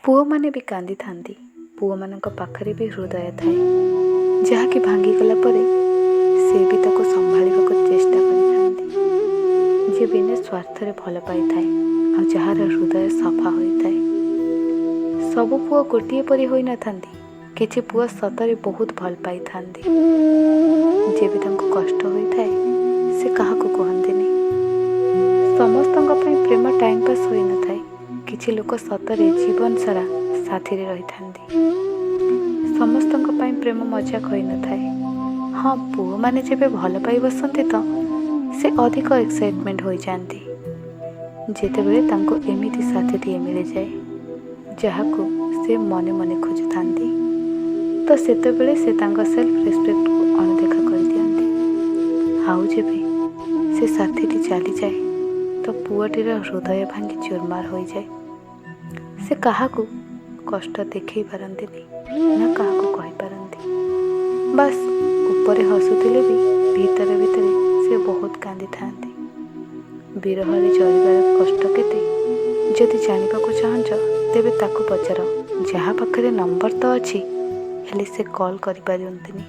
ପୁଅମାନେ ବି କାନ୍ଦିଥାନ୍ତି। ପୁଅମାନଙ୍କ ପାଖରେ ବି ହୃଦୟ ଥାଏ, ଯାହାକି ଭାଙ୍ଗିଗଲା ପରେ ସେ ବି ତାକୁ ସମ୍ଭାଳିବାକୁ ଚେଷ୍ଟା କରିଥାନ୍ତି। ଯିଏ ବିନା ସ୍ୱାର୍ଥରେ ଭଲ ପାଇଥାଏ ଆଉ ଯାହାର ହୃଦୟ ସଫା ହୋଇଥାଏ। ସବୁ ପୁଅ ଗୋଟିଏ ପରି ହୋଇନଥାନ୍ତି। କିଛି ପୁଅ ସତରେ ବହୁତ ଭଲ ପାଇଥାନ୍ତି। ଯେବେ ତାଙ୍କୁ କଷ୍ଟ ହୋଇଥାଏ, ସେ କାହାକୁ କୁହନ୍ତିନି। ସମସ୍ତଙ୍କ ପାଇଁ ପ୍ରେମ ଟାଇମ୍ ପାସ୍ ହୋଇନଥାଏ। କିଛି ଲୋକ ସତରେ ଜୀବନ ସାରା ସାଥିରେ ରହିଥାନ୍ତି। ସମସ୍ତଙ୍କ ପାଇଁ ପ୍ରେମ ମଜାକ ହୋଇନଥାଏ। ହଁ, ପୁଅମାନେ ଯେବେ ଭଲ ପାଇ ବସନ୍ତି ତ ସେ ଅଧିକ ଏକ୍ସାଇଟମେଣ୍ଟ ହୋଇଯାଆନ୍ତି, ଯେତେବେଳେ ତାଙ୍କୁ ଏମିତି ସାଥିଟିଏ ମିଳିଯାଏ ଯାହାକୁ ସେ ମନେ ମନେ ଖୋଜୁଥାନ୍ତି, ତ ସେତେବେଳେ ସେ ତାଙ୍କ ସେଲ୍ଫ ରେସ୍ପେକ୍ଟକୁ ଅଣଦେଖା କରିଦିଅନ୍ତି। ଆଉ ଯେବେ ସେ ସାଥିଟି ଚାଲିଯାଏ ତ ପୁଅଟିର ହୃଦୟ ଭାଙ୍ଗି ଚୁରମାର ହୋଇଯାଏ। ସେ କାହାକୁ କଷ୍ଟ ଦେଖେଇ ପାରନ୍ତିନି ନା କାହାକୁ କହିପାରନ୍ତି। ବାସ୍, ଉପରେ ହସୁଥିଲେ ବି ଭିତରେ ଭିତରେ ସେ ବହୁତ କାନ୍ଦିଥାନ୍ତି। ବିରହରେ ଜଳିବାର କଷ୍ଟ କେତେ ଯଦି ଜାଣିବାକୁ ଚାହୁଁଛ, ତେବେ ତାକୁ ପଚାର ଯାହା ପାଖରେ ନମ୍ବର ତ ଅଛି, ହେଲେ ସେ କଲ୍ କରିପାରନ୍ତିନି।